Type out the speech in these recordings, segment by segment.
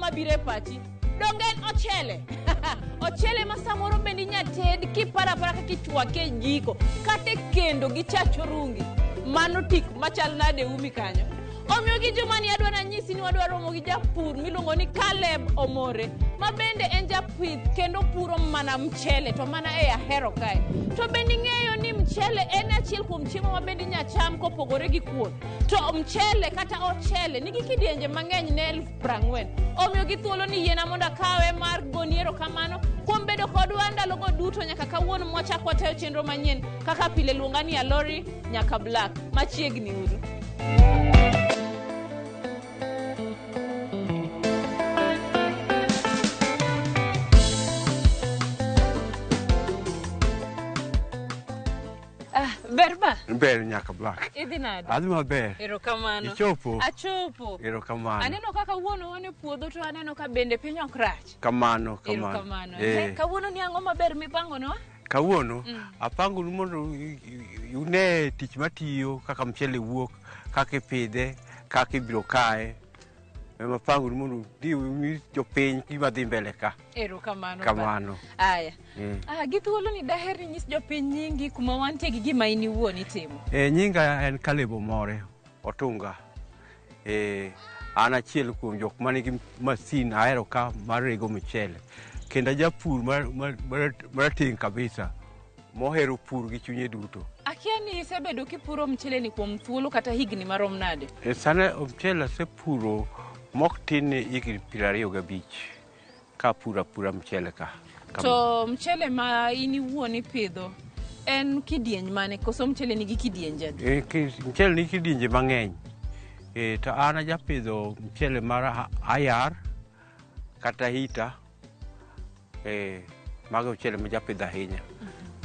mabiro e pachi? Donge en ochele? Ochele ma samoro bende inya ted kiparo apara kaka ichwake e jiko kata e kendo gi chach orungi. Mano tik machal nade umi kanyo. Omiyo gi jumani adwa nanyisi ni wadwa romo gi japur miluongo ni Caleb Omore ma bende en japith kendo puro mana mchele to mana e Ahero kae. To bende ing'eyo ni mchele en achiel kuom chiemo ma bende inya cham kopogore gi kuon. To mchele kata ochele nigi kidienje mang'eny ne 40,000. Omiyo gi thuolo ni yiena mondo akawe mar goni erokamano kuom bedo kodwa ndalogo duto nyaka kawuono mwachak watayo chenro manyien kaka pile luonga ni Alori nyaka Black. Machiegni uru. Ah, ber ba? Ber nyaka Black. Idhi nade? Adhi maber. Erokamano. Ichopo? Achopo. Erokamano. Aneno kaka wuono wan e puodho to aneno ka bende piny ok rach. Kamano, kamano. Erokamano. Eh. Eh, Kawuono ni ang'o maber mipangonwa? Kawuono apangonu mondo une tich matiyo kaka mchele wuok, kaka ipidhe, kaka ibiro kaye. Ema apangonu mondo udhi unyis jopiny gima dhi mbele ka. Erokamano. ba. Kamano. Aya. Mm. Ah, gi thuolo ni daher ni nyis jopiny nyingi kuma wantie gi gima in iwuon itimo. E, nyinga en Caleb Omore Otunga. E, an achiel kuom jok manigi masin ahero ka mar rego mchele. Kendo ajapur marateng' kabisa mohero pur gi chunye duto. Akia ni isebedo kipuro mchele ni kuom thuolo kata higni marom nade? E, sani mchele asepuro mok tin ne higni 25 ka apuro apura mchele ka. To mchele ma in iwuon ipidho en kidieny mane koso mchele nigi kidienje adi? E, mchele nigi kidienje mang'eny. E, to an ajapidho mchele mar ayar kata hita. E, mago mchele ma japidho ahinya.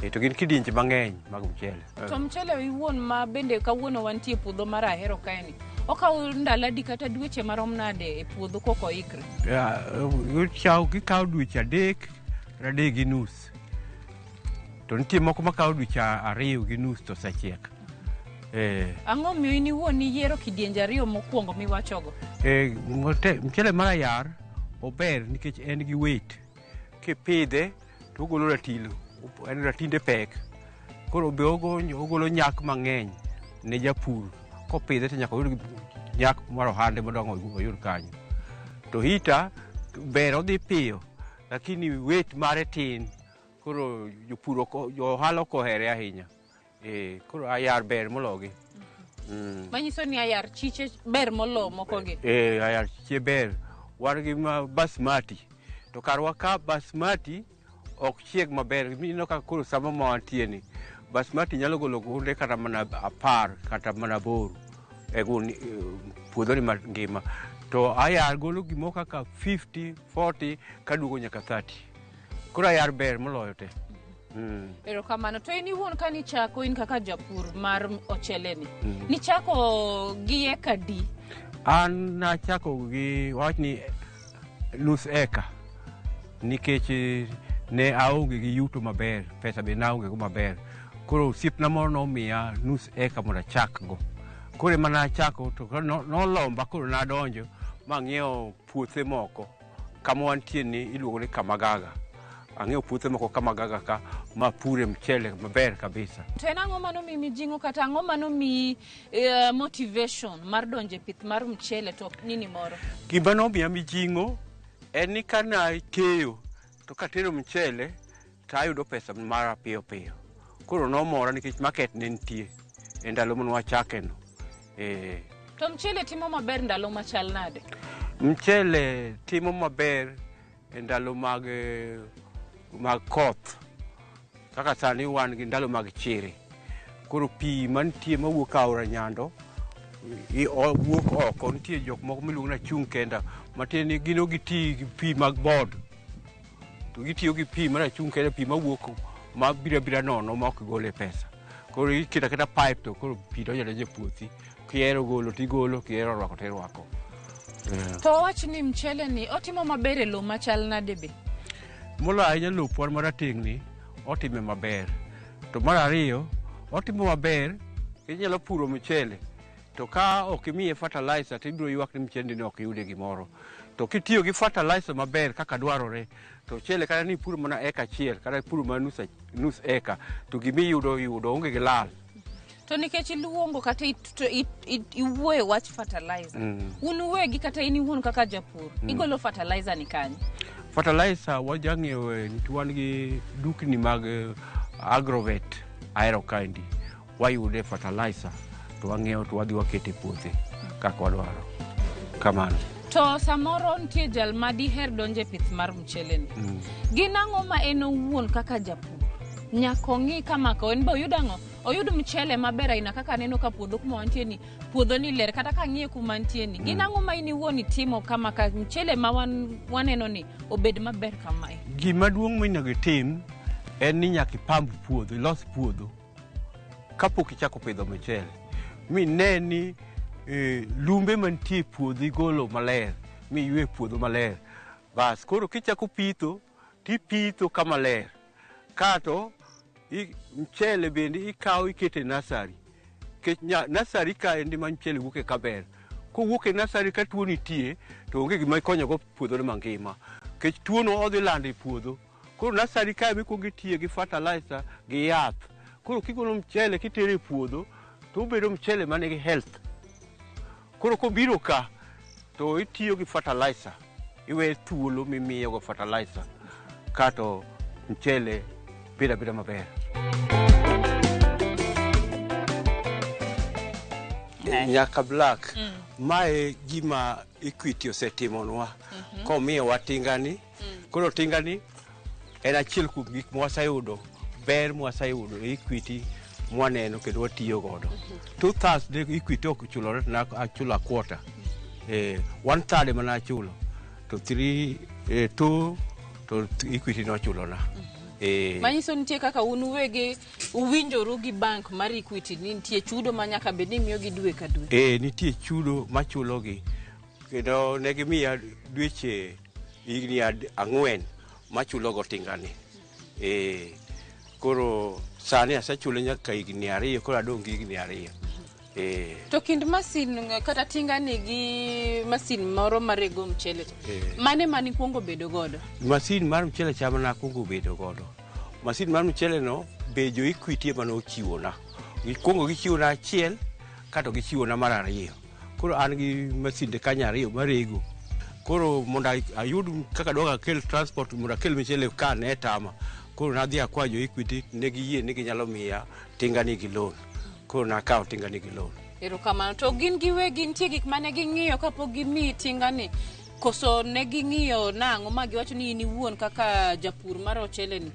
E, to gin kidienje mang'eny mag mchele. To mchele iwuon ma bende kawuono wantie e puodho mar Ahero kaeni, okawo ndalo adi kata dweche marom nade e puodho kok oikre? Gikawo dweche 3 kata 3.5. To nitie moko makawo dweche 2.5 to osechiek. E, Ang'o miyo in iwuon iyiero kidienje ariyo mokwongo miwachogo? E, mchele mar ayar ober nikech en gi weight. Kipidhe to ogolo ratil, en ratinde pek. Koro be ogolo nyak mang'eny ne japur. Kopidhe to nyaka oyud nyak mar ohande mondo oyud kanyo. To hita ber odhi piyo, lakini weight mare tin. Koro jopur ok, jo ohala ok ohere ahinya. E, koro ayar ber mologi. Manyiso ni ayar chiche ber molo mokogi. E, ayar chiche ber. Wan gi basmati. To karwa ka basmati ok chieg maber. Ineno kaka koro sama ma wantie ni, basmati nyalo golo gunde kata mana 10 kata mana 8 e puodho ni mangima. To ayar golo gimoro kaka 50, 40 kaduogo nyaka 30. Koro ayar ber moloyo te. Erokamano. To in iwuon ka nichako in kaka japur mar ochele ni, nichako gi eka di? An nachako gi wach ni nus eka nikech ne aonge gi yuto maber, pesa be naonge go maber. Koro osiepna moro nomiya nus eka mondo achak go. Koro ema nachako to nolomba koro nadonjo mang'iewo puothe moko. Kama wantie ni iluongo ni Kamagaga. Ang'iewo puothe moko Kamagaga ka mapure mchele maber kabisa. To en ang'o manomiyi mijing'o kata ang'o manomiyi motivation mar donjo e pith mar mchele to ok nini moro? Gima nomiya mijing'o en ni kana keyo to katero mchele to ayudo pesa mara piyo piyo. Koro nomora nikech market ne nitie e ndalo mane wachake no. E, To mchele timo maber ndalo machal nade? Mchele timo maber e ndalo mag koth. Kaka sani wan gi ndalo mag chiri. Koro pi mantie mawuok aora Nyando wuok oko. Nitie jok moko miluongo ni achung' kenda matiende ni gin ok giti gi pi mag board. To gitiyo gi pi mar achung' kenda, pi mawuok mabiro abira nono ma ok gole pesa. Koro iketo aketa pipe to koro pi donjo adonja e puothi. Kihero golo tigolo, kihero rwako tirwako. To wawach ni mchele ni otimo maber e lowo machal nade be? Moloyo ahinya lopwa marateng' ni otime maber. To mar ariyo, otimo maber, inyalo puro mchele to ka ok imiye fertilizer to ibiro ywak ni mchendi ni ok iyude gimoro. To kitiyo gi fertilizer maber kaka dwarore, to ochele kata ni ipuro mana eka achiel kata ipuro mana nus eka, to gimiyudo yudo onge gi lal. To nikech iluongo kata iwuoyo wach fertilizer, un uwegi kata in iwuon kaka japur, igolo fertilizer ni kanye? Fertilizer wajang'iewo wan gi dukni mag agrovet ahero kaendi. Wayude fertilizer to wang'iewo to wadhi wakete e puothe kaka wadwaro. Kamano. To samoro nitie jal ma diher donjo e pith mar mchele ni. Gin ang'o ma en owuon kaka japur nyaka ong'i kama ka en be oyud ang'o? Oyud mchele maber aina kaka aneno ka puodho kuma wantie ni, puodho ni ler kata ka ang'iye kuma nitie ni. Gin ang'o ma in iwuon itimo kama ka mchele ma wan waneno ni obed maber kamae? Gima duong' monego itim en ni nyaka ipamb puodho, ilos puodho kapok ichako pidho mchele. Mine ni lumbe mantie e puodho igolo maler, miywe puodho maler. Bas, koro kichako pitho, tipitho kama ler. Kato mchele bende ikawo ikete e nursery. Nikech nursery kaendi ma mchele wuoke kaber. Kowuok e nursery ka tuo nitie, to onge gima ikonyogo puodho no mangima. Nikech tuo no odhi lando e puodho. Koro nursery kae mikuongo itiye gi fertilizer gi yath. Koro kigolo mchele kitere e puodho, to obedo mchele manigi health. Koro kobiro ka, to itiyo gi fertilizer. Iwe thuolo mimiyo go fertilizer. Kato mchele bedo abeda maber. Nyaka Black, mae gima Equity osetimonwa komiyowa tingani. Koro tingani en achiel kuom gik mwaseyudo, ber mwaseyudo e Equity mwaneno kendo watiyo godo. 2/3 ne Equity ok ochulore to achulo a quarter. 1/3 ema nachulo to 3 2 to Equity nochulona. Manyiso nitie kaka un uwegi uwinjoru gi bank mar Equity ni nitie chudo ma nyaka bed ni imiyogi dwe ka dwe. Nitie chudo machulogi kendo ne gimiya dweche higni 4 machulogo tingani. Koro sani asechule nyaka higni 2, koro adong' gi higni 2. To kind masin kata tingani gi masin moro marego mchele to, mane mane ikuongo bedo godo? Masin mar mchele cha mana akuongo bedo godo. Masin mar mchele no be jo Equity ema nochiwona. Gikuongo gichiwona achiel, kato gichiwona mar 2. Koro an gi masinde kanyo 2 marego. Koro mondo ayud kaka dwa akel transport mondo akel mchele ka ne tama. Koro nadhi akwayo jo Equity, ne giyie ni ginyalo miya tingani gi loan. Koro nakawo tingani gi loan. Erokamano. To gin giwegi nitie gik mane ging'iyo kapok gimiyi tingani? Koso ne ging'iyo nang'o ma giwacho ni in iwuon kaka japur mar ochele ni,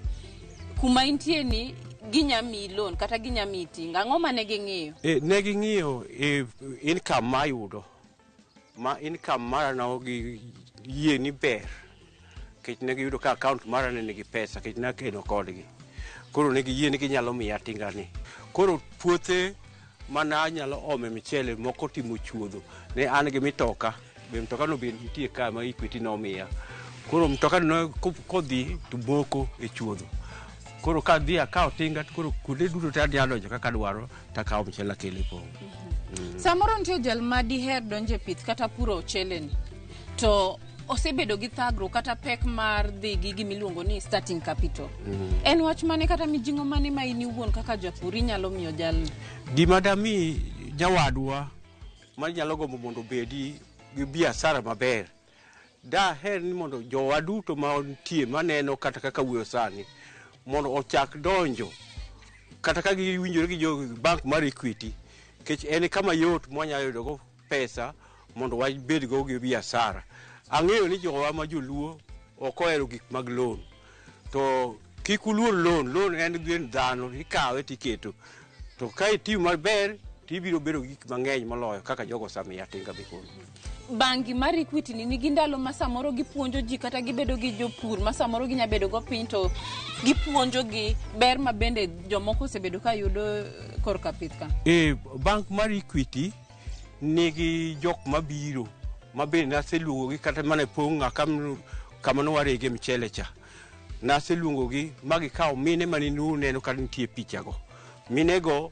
kuma intie ni ginya miyi loan kata ginya miyi tinga? Ang'o mane ging'iyo? Ne ging'iyo income mayudo. Ma income mara no gi yie ni ber. Nikech ne giyudo ka account mara ne nigi pesa, nikech nakeno kodgi. Koro ne giyie ni ginyalo miya tingani. Koro puothe mana anyalo ome mchele moko timo chuodho. Ne an gi mitoka, be mtoka no be nitie ka ma Equity nomiya. Koro mtoka no kodhi to boko e chuodho. Koro ka adhi akawo tinga, to koro kuonde duto te anyalo donjo kaka adwaro, to akawo mchele akelo e pong'. Samoro nitie jal ma diher donjo e pith kata puro ochele ni, to osebedo gi thagruok kata pek mar dhi gi gimiluongo ni starting capital. En wach mane kata mijing'o mane ma in iwuon kaka japur inyalo miyo jalni? Gima dami jawadwa manyalo gombo mondo obedi gi biashara maber, daher ni mondo jowa duto ma nitie maneno kata kaka wuoyo sani mondo ochak donjo kata ka giwinjore gi jo bank mar Equity, nikech en kama yot mwanyalo yudogo pesa mondo wabedgo gi biashara. Ang'eyo ni jowa ma joluo ok ohero gik mag loan, to kik uluor loan. Loan en gin dhano, ikawe tiketo, to ka itiyo maber tibiro bedo gi gik mang'eny moloyo kaka jogo osemiya tinga be koro. Bangi mar Equity ni nigi ndalo ma samoro gipuonjo ji kata gibedo gi jopur ma samoro ginya bedo go piny to gipuonjo gi ber ma bende jomoko osebedo ka yudo korka pith ka. Bank mar Equity nigi jok mabiro ma bende naseluongogi kata mana e pong' kama ne warege mchele cha. Naseluongogi ma gikawo mine mane uneno ka nitie picha go. Mine go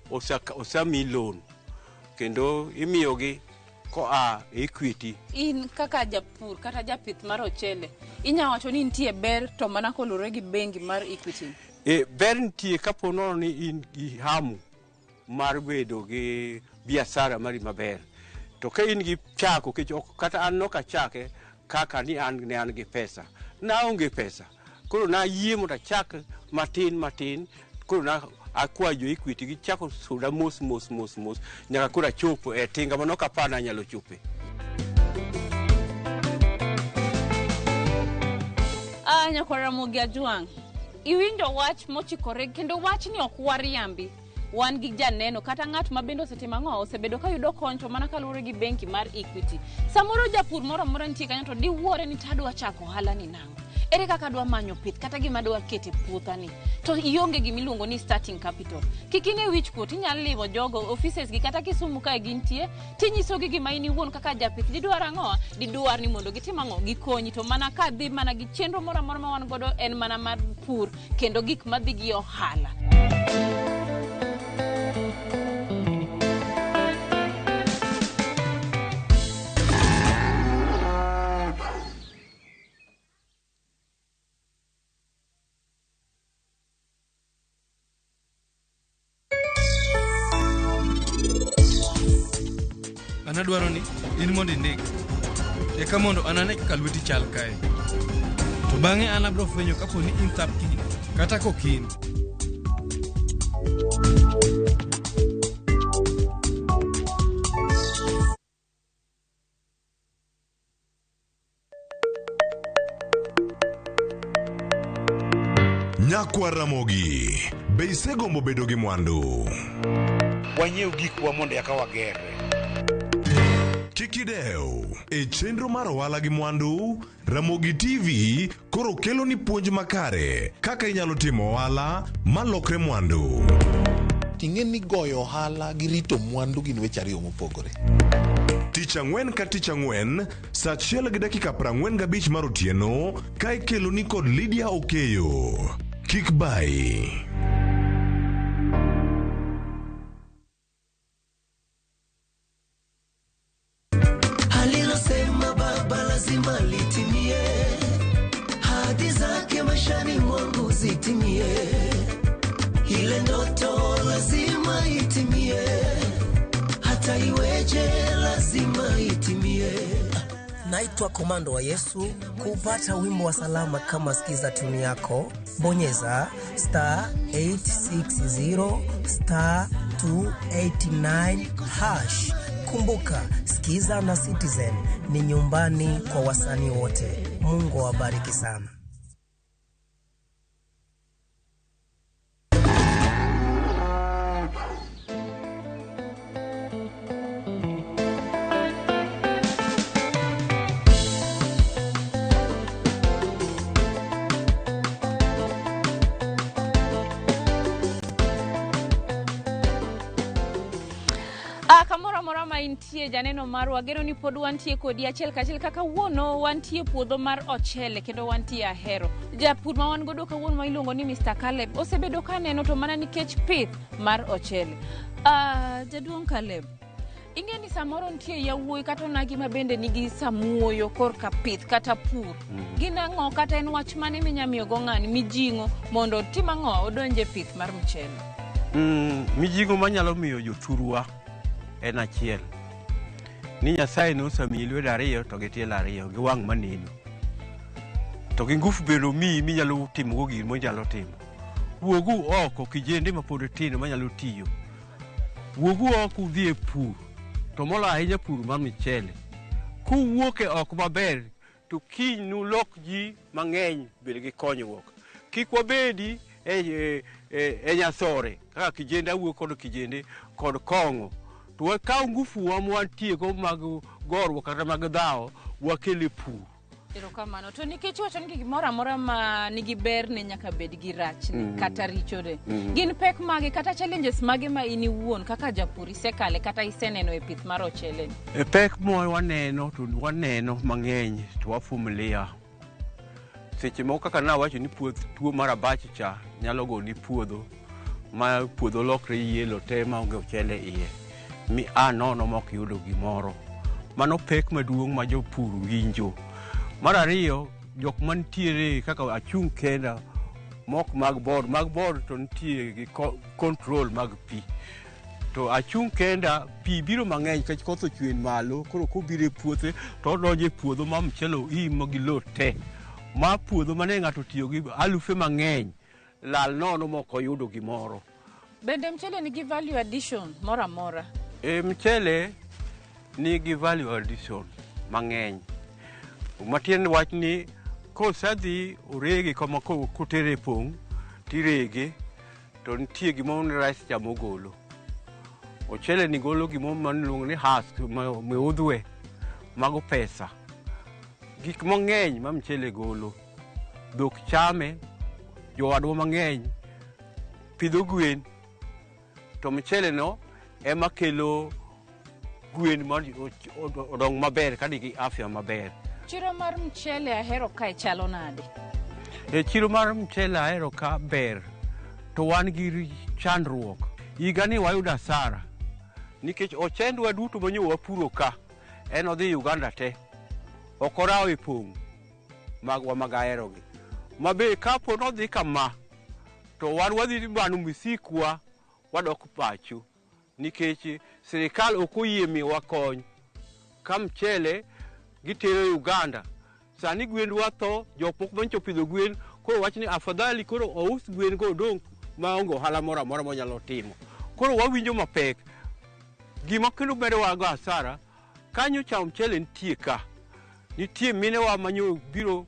osemi loan kendo imiyogi koa e Equity. In kaka japur kata japith mar ochele, inya wacho ni nitie ber to mana koluwore gi bengi mar Equity? E, ber nitie kapo nono ni in gi hamu mar bedo gi biashara mari maber. To ka in gi chako, kech ok, kata an nok achake kaka ni an ne an gi pesa. Naonge pesa. Koro nayie mondo achak matin matin, koro na akwayo jo Equity gichako suda mos mos mos mos nyaka koro achopo e tinga manok apar nanyalo chope. Ah, nyakwar Ramogi Ajwang', iwinjo wach mochikore kendo wachni ok wariambi. Wan gi janeno kata ng'at ma bende osetimo ang'o, osebedo ka yudo kony to mana kaluwore gi bengi mar Equity. Samoro japur moro amora nitie kanyo to diwuore ni tadwa chako ohala ni nang'o? Ere kaka adwa manyo pith kata gima adwa keto e puotha ni? To ionge gima iluongo ni starting capital. Kik ine wich kuot, inyalo limo jogo offices gi kata Kisumu kae gintie, tinyisogi gima in iwuon kaka japith didwar ang'o? Didwar ni mondo gitim ang'o? Gikonyi. To mana ka dhi mana gi chenro moro amora ma wan godo en mana mar pur kendo gik madhi gi ohala. An adwaro ni in mondo indik eka mondo anane kaka lweti chal kae. To bang'e an abiro fwenyo kapo ni in thap kin kata kokin. Nyakwar Ramogi, be isegombo bedo gi mwandu? Wanyiew gikwa mondo eka wagerre. Kik idew. E chenro mar ohala gi mwandu, Ramogi TV koro kelo ni puonj makare kaka inyalo timo ohala malokre mwandu. Ting'e ni goyo ohala gi rito mwandu gin weche ariyo mopogore. Tich ang'wen ka tich ang'wen, saa achiel gi dakika 45 mar otieno, ka ikeloni kod Lydia Okeyo. Kik bayi. Alilosema Baba lazima litimie, hadi zake maishani mwangu zitimie, ile ndoto lazima itimie, hata iweje lazima itimie. Naitwa Komando wa Yesu. Kupata wimbo wa salama kama sikiza tuni yako, bonyeza star 860 star 289 hash. Kumbuka, Sikiza na Citizen ni nyumbani kwa wasanii wote. Mungu awabariki sana. Ah, kamoro amora ma intie janeno marwa geno ni pod wantie kodi achiel kachiel kaka wuono wantie puodho mar ochele kendo wantie Ahero. Japur ma wan godo kawuono ma iluongo ni Mr. Caleb osebedo ka neno to mana nikech pith mar ochele. Ah, jaduong' Caleb, ing'e ni samoro nitie yawuoyi kata onagi ma bende nigi samuoyo korka pith kata pur. Gin ang'o kata en wach mane minya miyogo ng'ani mijing'o mondo otim ang'o odonje pith mar mchele? Mijing'o manyalo miyo jothurwa en achiel ni Nyasaye nosemiyi lwedo ariyo to gi tielo ariyo gi wang' maneno to gi ngufu bende omiyi minyalo timogo gir monyalo timo. Wuogu oko kijende mapod tindo manyalo tiyo. Wuogu oko udhi e pur to moloyo ahinya pur mar michele. Kuwuok e oko maber to kiny nulok ji mang'eny bed gi konyruok. Kik wabedi e nyasore kaka kijende awuok kod kijende kod kong'o to wakaw ngufuwa mwantiego mag goruok kata mag dhawo wakel e pur. Erokamano. To nikech iwacho ni gimoro amora ma nigi berne nyaka bed gi rachne kata richone. Gin pek mage kata challenges mage ma in iwuon kaka japur isekale kata iseneno e pith mar ochele ni? E pek ma waneno to waneno mang'eny to wavumilia. Seche moko kaka nawacho ni puoth tuo mar abach cha nyalo goni puodho ma puodho lokre yellow te maonge ochele iye mi a nono mok yudo gimoro. Mano pek maduong' ma jopur winjo. Mar ariyo, jok mantiere kaka achung' kenda mok mag board, mag board to nitie gi control mag pi. To achung' kenda pi biro mang'eny nikech koth ochwe malo, koro kobiro e puothe to odonjo e puodho ma mchele oimo gi lowo te. Ma puodho mane ng'ato otiyo gi alufe mang'eny lal nono mok oyudo gimoro. Bende mchele nigi value addition moro amora? E mchele nigi value addition mang'eny. Matiende wach ni kosedhi orege kama kotere e pong' tirege to nitie gimoro ni rice jam ogolo. Ochele ni golo gimoro ma iluongo ni husk miudhwe, mago pesa. Gik mang'eny ma mchele golo. Dhok chame, jowadwa mang'eny pidho gwen to mchele no ema kelo gwen ma odong maber ka nigi afya maber. Chiro mar mchele Ahero kae chalo nade? E chiro mar mchele Ahero ka ber, to wan gi chandruok. Higani wayudo asara nikech ochendwa duto manyo wapuro ka en odhi Uganda te, ok orawo e pong' magwa mag Ahero gi. Ma be kapo nodhi kama to wan wadhi bano misikwa wadok pacho nikech sirikal ok oyie miyowa kony. Ka mchele gitero Uganda, sani gwendwa tho, jok moko manyocha opidho gwen koro wach ni afadhali koro ous gwen go odong' maonge ohala moro amora monyalo timo. Koro wawinjo mapek. Gima kendo medowa go asara, kanyocha mchele nitie ka, nitie minewa manyo biro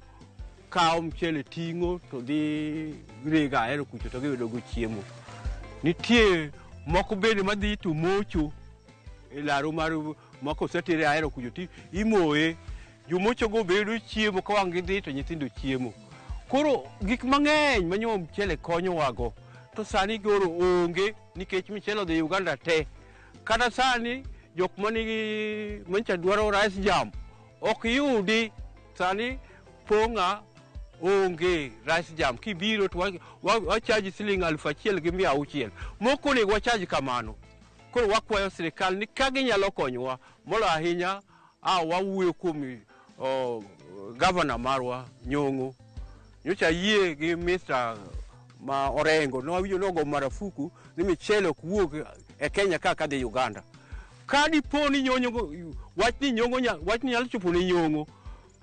kawo mchele ting'o to dhi rego Ahero kucho to giyudo go chiemo. Nitie moko bende madhi to mocho e laro mar ma kosetere Ahero kucho to imoye. Jomochogo be yudo chiemo ka wang' gidhi to nyithindo chiemo. Koro gik mang'eny manyo mchele konyowago to sani koro onge nikech mchele odhi Uganda te. Kata sani jok manigi manyicha dwaro rice jam ok yudi sani pong'a onge rice jam. Kibiro to wachaji siling 1600. Mok onego wachaji kamano. Koro wakwayo sirikal ni ka ginyalo konyowa molo ahinya a wawuoyo kuom gavana marwa Nyong'o. Nyocha yie gi Mr. ma Orengo nowinjo nogo marafuku ni michele ok wuog e Kenya ka kadhi Uganda. Ka dipo ni nyonyo wach ni nyong'o wach ni nyalo chopo ne Nyong'o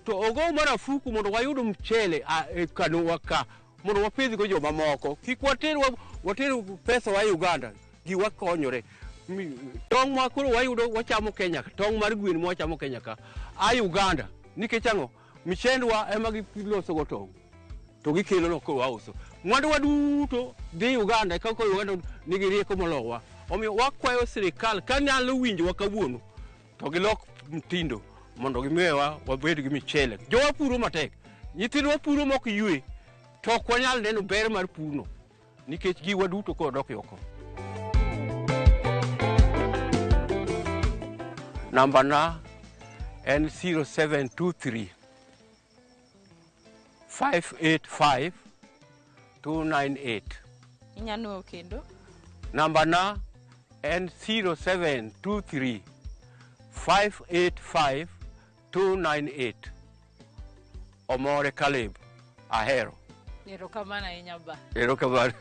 to ogo marafuku mondo wayud mchele e kanowa ka mondo wapidhgo jomamoko. Kik water pesa wa Uganda, giwa konyore. Tong' ma koro wayudo wachamo Kenya, tong' mar gwen ma wachamo Kenya ka a Uganda. Nikech ang'o? Michendwa ema gilosogo tong' to gikelo no koro wauso. Mwanduwa duto dhi Uganda, ka koro Uganda nigi rieko molowa. Omiyo wakwayo sirikal ka nyalo winjowa kawuono to gilok mtindo mondo gimiwa wabed gi michele. Jowa puro matek, nyithindwa puro mok ywe, to ok wanyal neno ber mar purno nikech giwa duto koro dok oko. Namba na en 0723 585 298. Inyalo kendo? Namba na en 0723 585 298. Omore Caleb Ahero. Erokamano ahinya ba. Erokamano.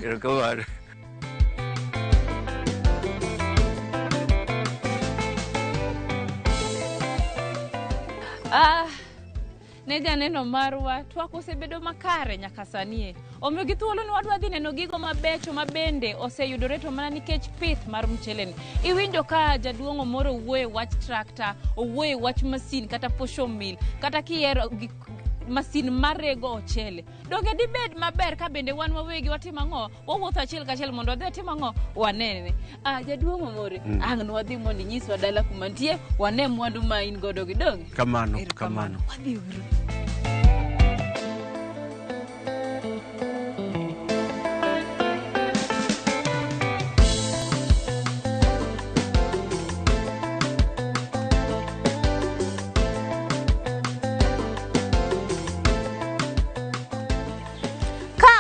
Erokamano. Ne janeno marwa, twak osebedo makare nyaka sani. Omiyo gi thuolo ni wadwa dhi neno gigo mabecho mabende oseyudore to mana nikech pith mar mcheleni. Iwinjo ka jaduong' Omoro owuoyo wach tractor, owuoyo wach masin kata posho mill, kata kiyiero masin marego ochele. Donge dibed maber ka bende wan wawegi watimo ang'o? Wawuotho achiel kachiel mondo wadhi watim ang'o? Wanene. Jaduong' Omore, ang' nwadhi mondo inyiswa dala kuma nitie, wane mwandu ma in godo gi donge? Kamano, kamano. Wadhi uru.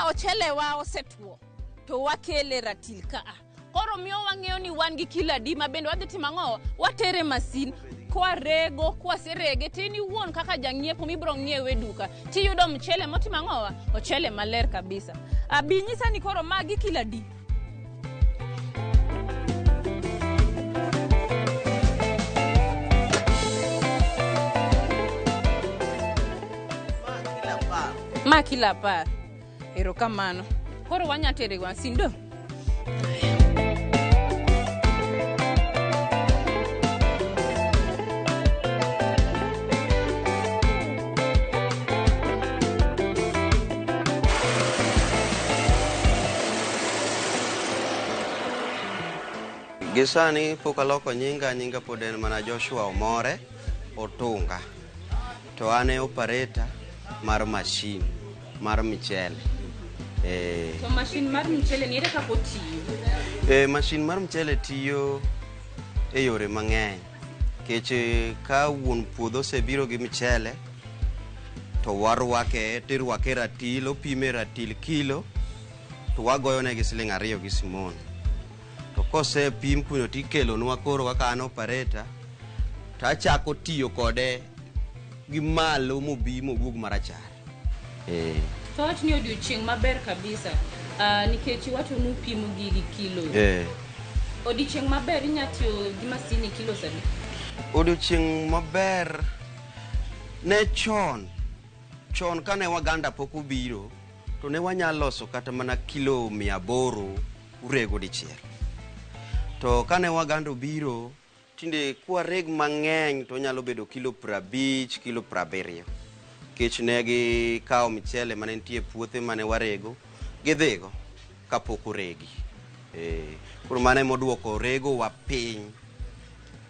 Ochelewa osetuo to wakele ratil ka. Koro miyo wang'eyo ni wan gi kilo adi ma bende wadhi timo ang'o? Watere masin. Kwarego, kwaserege, to in iwuon kaka jang'iepo mibiro ng'iewe e duka, tiyudo mchele motimo ang'owa? Ochele maler kabisa. Abi nyisa ni koro magi kilo adi? Ma kilo 10. Erokamano. Koro wanya tere wa sindo? Gi sani pok aloko nyinga, nyinga pod en mana Joshua Omore Otunga. To an e operator mar machine mar michele. To machine mar mchele ni ere kaka otiyo? Machine mar mchele tiyo e yore mang'eny. Nikech ka wuon puodho osebiro gi mchele, to warwake, tirwake ratil, opime ratil kilo, to wagoyone gi siling 2 gi simon. To kosepim kuno tikelonwa koro kaka an operator, to achako tiyo kode gi malo mobi mowuog marachar. To wach ni odiochieng' maber kabisa, nikech iwacho ni upimo gigi kilo. Odiochieng' maber inya tiyo gi masini kilo sadi? Odiochieng' maber ne chon. Chon kane Waganda pok obiro, to ne wanyalo loso kata mana kilo 800 urego dichiel. To kane Waganda obiro, tinde kwareg mang'eny to nyalo bedo kilo 50, kilo 70. Nikech ne gikawo michele mane nitie e puothe mane warego, gidhigo kapok oregi. Koro mano ema oduoko rego wa piny,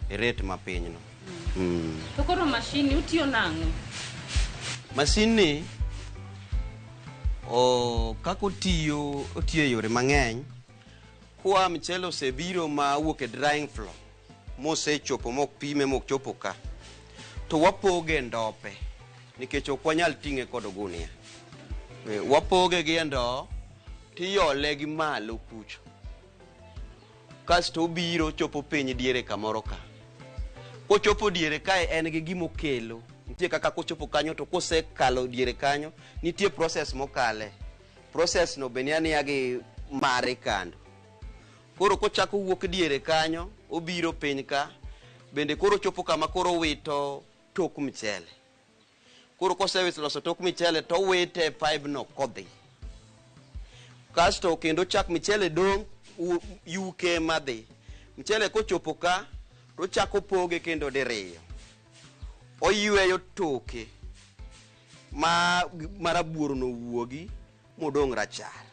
e rate mapiny no. To koro machine ni utiyo nang'o? Machine ni, kaka otiyo, otiyo e yore mang'eny. Kwa mchele osebiro ma wuok e drying floor, mosechopo mok pime mok chopo ka, to wapoge e ndope, nikech ok wanyal ting'e kod ogunia. Wapoge gi e ndoo, tiyole gi malo kucho. Kasto obiro chopo piny diere kamoro ka. Kochopo diere kae en gi gimokelo. Nitie kaka kochopo kanyo to kosekalo diere kanyo, nitie process mokale. Process no be ni aniya gi mare kando. Koro kochako wuok diere kanyo, obiro piny ka, bende koro chopo kama koro wito tok mchele. Koro kosewito loso tok mchele to owite e pipe no kodhi. Kasto kendo chak mchele dong' yuke madhi. Mchele kochopo ka, to chako poge kendo diriyo. Oyweyo toke ma marabuor no wuogi modong' rachar.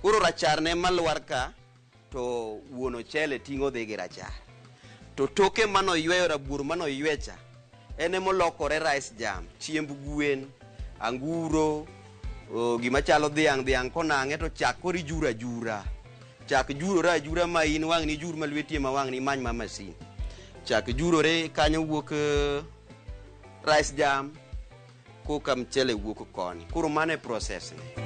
Koro rachar ne malwar ka, to wuon ochele ting'o dhi gi rachar. To toke manoyweyo rabuor manoywecha, en emolokore rice jam, chiemb gwen, anguro, gima chalo dhiang', dhiang' konang'e to chak koro ijuro ajura. Chak jurore ajura ma in wang' ni jur ma lweti ema wang' ni imany ma masin. Chak jurore kanyo wuok rice jam, koka mchele wuok koni. Koro mano e process ne.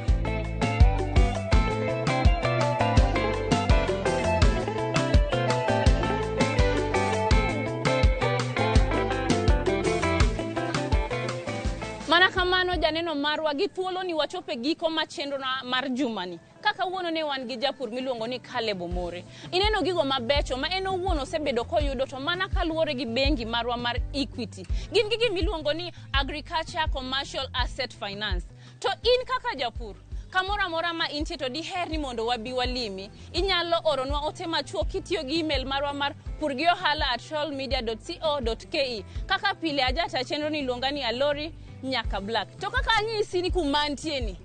Mana kamano janeno marwa gi thuolo ni wachopo e giko ma chenro mar jumani. Kaka wuono ne wan gi japur miluongo ni Caleb Omore. Ineno gigo mabecho ma en owuon osebedo koyudo to mana kaluwore gi bengi marwa mar Equity. Gin gi gima iluongo ni Agriculture Commercial Asset Finance. To in kaka japur, kamoro amora ma intie to diher ni mondo wabi walimi, inyalo oronwa ote machuok kitiyo gi email marwa mar purgiohala@royalmedia.co.ke. Kaka pile ajata chenro ni iluonga ni Alori Nyaka Black. To kaka anyisi ni kuma antie ni,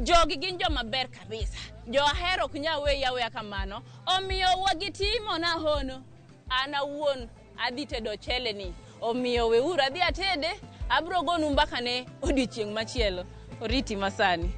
jogi gin joma ber kabisa. Jo ahero ok nyal weyi aweya kamano. Omiyo wagitimo na hono. An awuon adhi tedo ochele ni. Omiyo weuru adhi atede, abro gonu mbaka ne odiochieng' machielo. Oriti masani.